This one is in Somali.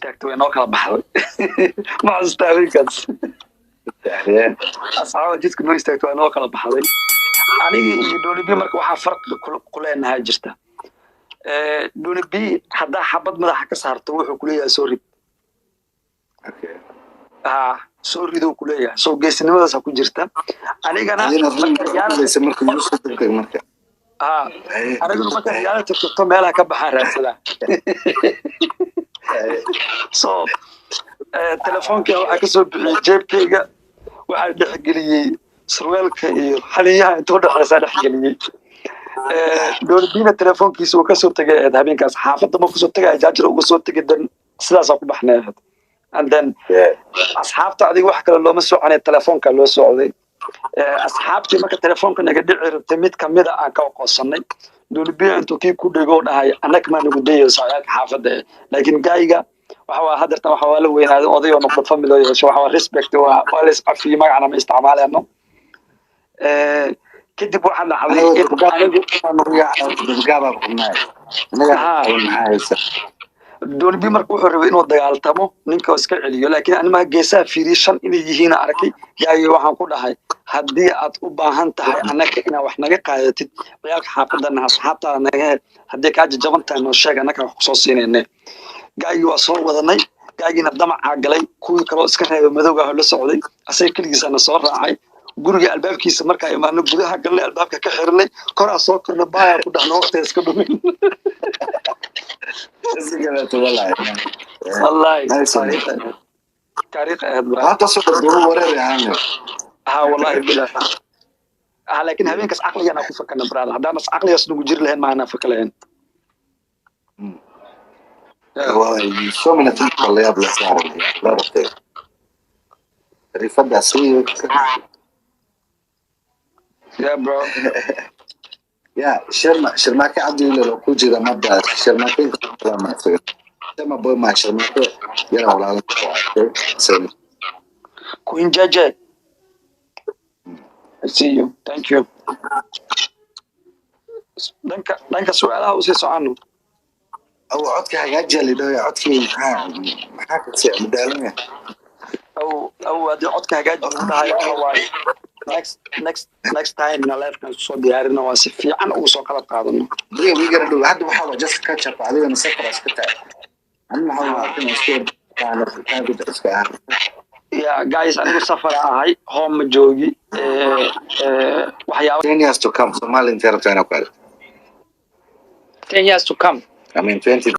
Istaagtay, way noo kala baxday. Ma xasuustaa habeenkaas? Asxaabta jidka noo istaagtay, waa noo kala baxday, anigii iyo Doni B. Marka waxaa farqi ku leenahay jirta. Doni B haddaa xabad madaxa ka saarto, wuxuu kuleeyahay, "Soo rid." Ha, soo riduu kuleeyahay. Soo geesinimadaasa ku jirta. Anigana ha, aniguna marka reality tagto, meelaha ka baxaan raadsadaa. So telefoonka waxaa kasoo bixiyey jeebkayga, waxaa dhexgeliyey surweelka iyo xaliyaha inta udhexeysaa dhexgeliyey. Doni B-na telefoonkiisa uu kasoo tegay ahayd habeenkaas. Xaafadda ma kusoo tegaya, jaajar uga soo tegay. Dan sidaasaa ku baxnay ahayd. And then asxaabta adiga wax kale looma soconay, telefoonka loo socday. Asxaabtii marka telefoonka naga dhici rabtay, mid kamida aan ka aqoonsanay. Doni B intuu kii ku dhego dhahay, "Anag maa nagu dayayso ciyaalka xaafadda?" Laakiin gaayiga waxa waa hadeertan waxa waa la weynaaday, oday oo noqdo, family oo yeesho. Waxa waa respect, waa la iscafiyey, magacana ma isticmaaleyno. Kadib waxaa dhacday in anigu Doni B marka wuxuu rabay inuu dagaaltamo, ninka oo iska celiyo, laakiin animaha geesaha fiiriye, shan inay yihiin arkay. Gaayo waxaan ku dhahay, "Haddii aad u baahan tahay annaka inaad wax naga qaadatid, ciyaalka xaafadana, asxaabtaada naga hel. Haddii kaa jajaban tahay, noo sheeg, annaka wax kusoo siinayne." Gaayigii waa soo wadanay. Gaagiina damacaa galay, kuwii kaloo iska reebay, madowga la socday, asaga keligiisana soo raacay. Guriga albaabkiisa markaa imaano, gudaha galnay, albaabka ka xirnay, koraa soo korna, baaya ku dhahno, waqtiga iska dhumin. Wallahi taariikh ahayd, bro. Ha, wallahi billah. Ha, laakiin habeenkaas caqligana ku fakana, brother. Haddaan caqligaas nagu jiri lahayn, maana faka lahayn. So many things la yaab la saaray la rabtay rifada si. Yeah, bro. Yeah, Sharma, Sharmaake Cabdi ilo ku jira mabda Sharmaake ma isaga Sharma Boy, ma Sharmaake yara walaalo. Queen JJ, I see you, thank you. Dhanka su-aalaha usii socono. Aw, codka hagaajiya lidhaw, codkii maxaa ka sii madaalanya? Aw, haddii codka hagaaji lagu dhahayo, waxa waaye next time na live-kan isku soo diyaarino, waa si fiican ugu soo qalab qaadano. We gonna do. Hadda waxaa waa just catch up. Adigana safar iska tahay, anina waxaa waa in isku iska ah. Yeah guys, anigu safar ahay, home ma joogi. Waxyaaba 10 years to come, Somali intee rabtaa inaa ku aragto? 10 years to come? I mean 20.